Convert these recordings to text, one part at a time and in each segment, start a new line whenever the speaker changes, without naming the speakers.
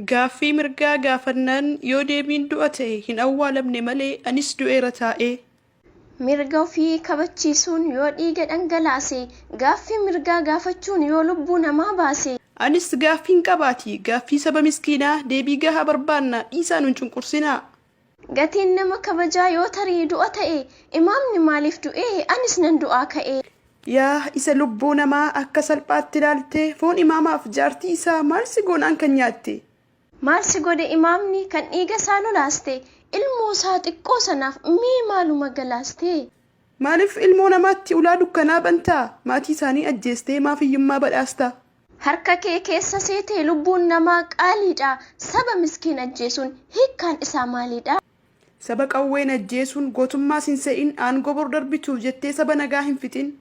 Gaaffii mirgaa gaafannaan yoo deebiin du'a ta'e hin awwaalamne malee anis du'eera taa'ee.
Mirga ofii kabachiisuun yoo dhiiga dhangalaase, gaaffii mirgaa gaafachuun yoo lubbuu namaa baase.
Anis gaaffiin qabaatii gaaffii saba miskiinaa deebii gahaa barbaanna dhiisaa nun cunqursinaa.
Gatiin nama kabajaa yoo tarii du'a ta'e, imaamni maaliif du'ee anis nan du'aa ka'e.
Yaa isa lubbuu namaa akka salphaatti ilaalte, foon imaamaaf jaartii isaa maal si goonaan kan nyaatte?
Maal si godhe imaamni kan dhiiga isaa lolaaste, ilmoo isaa xiqqoo sanaaf mee maaluma galaaste?
Maaliif ilmoo namaatti ulaa dukkanaa bantaa? Maatii isaanii ajjeestee maaf hiyyummaa badhaastaa?
Harka kee keessa seetee lubbuun namaa qaaliidha, saba miskiin ajjeesuun hiikkaan isaa maaliidha?
Saba qawween ajjeesuun gootummaa sin se'in, aangoo bor darbituuf jettee saba nagaa hin fixin.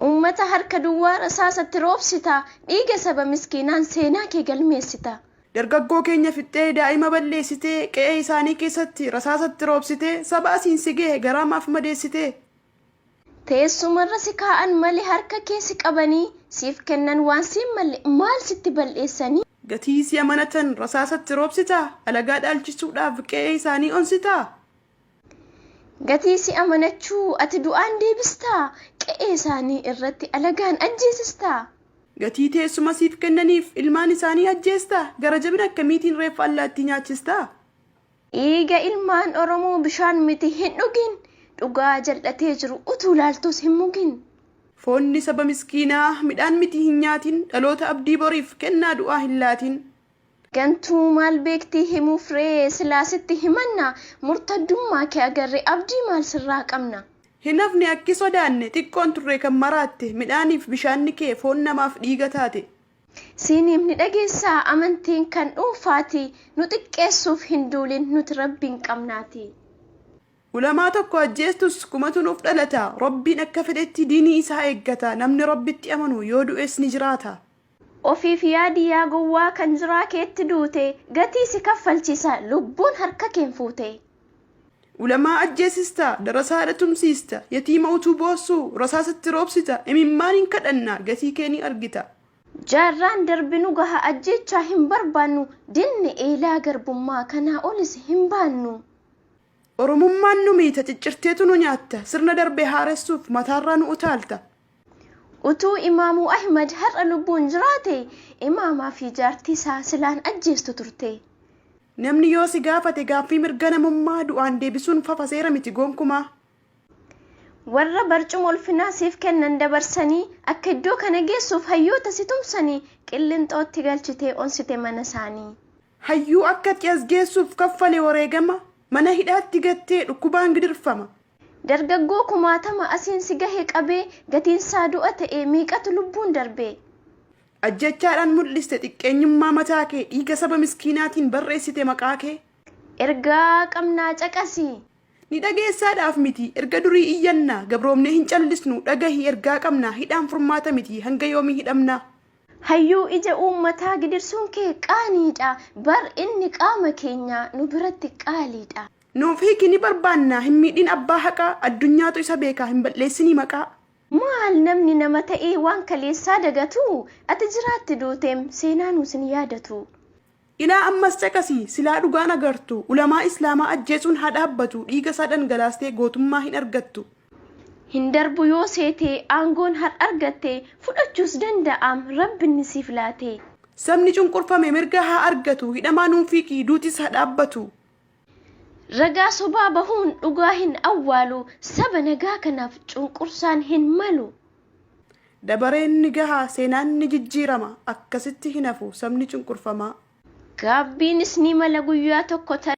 Uummata harka duwwaa rasaasatti roobsita, dhiiga saba miskiinaan seenaa kee galmeessita.
Dargaggoo keenya fixxee daa'ima balleessitee qe'ee isaanii keessatti rasaasatti roobsitee saba asiin si gahe garaa maaf madeessitee?
Teessumarra si kaa'an malee harka kee si qabanii siif kennan waan siin malle maal sitti bal'eessanii?
Gatii si amanatan rasaasatti roobsitaa? Alagaa dhaalchisuudhaaf qe'ee isaanii onsitaa?
Gatii si amanachuu ati du'aan deebistaa? Qe'ee isaanii irratti alagaan ajjeesistaa?
Gatii teessuma siif kennaniif ilmaan isaanii ajjeestaa? Gara jabina akkamiitiin reeffa allaattii nyaachistaa?
Dhiiga ilmaan Oromoo bishaan miti hin dhugin, dhugaa jal'atee jiru utuu laaltus hin mugin.
Foonni saba miskiinaa midhaan miti hin nyaatin, dhaloota abdii boriif kennaa du'aa hin laatin.
Gantuu maal beektii himuuf ree silaa sitti himanna, murtaddummaa kee agarre abdii maal sirraa qabna?
Hin hafne akki sodaanne xiqqoon turre kan maraatte, midhaaniif bishaanni kee foon namaaf dhiiga taate.
Siiniif ni dhageessaa amantiin kan dhuunfaati, nu xiqqeessuuf hin duulin nuti rabbiin qabnaati.
Ulamaa tokko ajjeestus kumatu nuuf dhalata, Rabbiin akka fedhetti diinii isaa eeggata, namni Rabbitti amanu yoo du'es ni jiraata.
Ofiif yaadi yaa gowwaa kan jiraa keetti duute, gatii si kaffalchiisa lubbuun harka keen fuute.
Ulamaa ajjeesista, darasaa haadha tumsiista, yatiima utuu boossuu rasaasatti roobsita, imimmaan hin kadhanna gatii kee ni argita.
Jaarraan darbinu gaha ajjeechaa hin barbaannu, dinne eelaa garbummaa kanaa olis hin baannu.
Oromummaan nu miita ciccirteetu nu nyaatta, sirna darbe haaressuuf mataarraa nu utaalta.
Utuu Imaamuu Ahmad har'a lubbuun jiraate, imaamaa fi jaartii isaa silaan ajjeestu turte.
Namni yoo si gaafate gaaffii mirga namummaa du'aan deebisuun fafa seera miti gonkumaa.
Warra barcuma ulfinaa siif kennan dabarsanii akka iddoo kana geessuuf hayyoota si tumsanii qillinxootti galchitee onsite mana isaanii.
Hayyuu akka ati as geessuuf kaffale wareegama, mana hidhaatti gattee dhukkubaan gidirfama.
Dargaggoo kumaatama asiin si gahe qabee gatiinsaa du'a ta'e meeqatu lubbuun darbe.
Ajjechaadhaan mul'iste xiqqeenyummaa mataa kee, dhiiga saba miskiinaatiin barreessite maqaa kee.
Ergaa qabnaa caqasi.
Ni dhageessaadhaaf miti erga durii iyyanna, gabroomnee hin callisnu dhagahi ergaa qabna, hidhaan furmaata miti hanga yoomii hidhamna.
Hayyuu ija uummataa gidirsuun kee qaaniidha, bar inni qaama keenya nu biratti qaaliidha.
Nuuf hiiki ni barbaanna hin miidhin abbaa haqaa, addunyaatu isa beeka hin bal'eessinii maqaa.
Maal namni nama ta'ee waan kaleessaa dagatu, ati jiraatti duuteem seenaa nuus hin yaadatu.
Ilaa ammas caqasi silaa dhugaan agartu, ulamaa islaamaa ajjeesuun haa dhaabbatu, dhiiga isaa dhangalaastee gootummaa hin argattu.
Hin darbu yoo seete aangoon har'a argatte, fudhachuus danda'aam rabbinni siif laate.
Sabni cunqurfame mirga haa argatu, hidhamaa nuuf hiiki duutis haa dhaabbatu.
Ragaa sobaa bahuun dhugaa hin awwaalu, saba nagaa kanaaf cunqursaan hin malu.
Dabareen ni gaha seenaan ni jijjiirama, akkasitti hin hafu sabni cunqurfamaa.
Gaabbiinis ni mala guyyaa tokko tarii.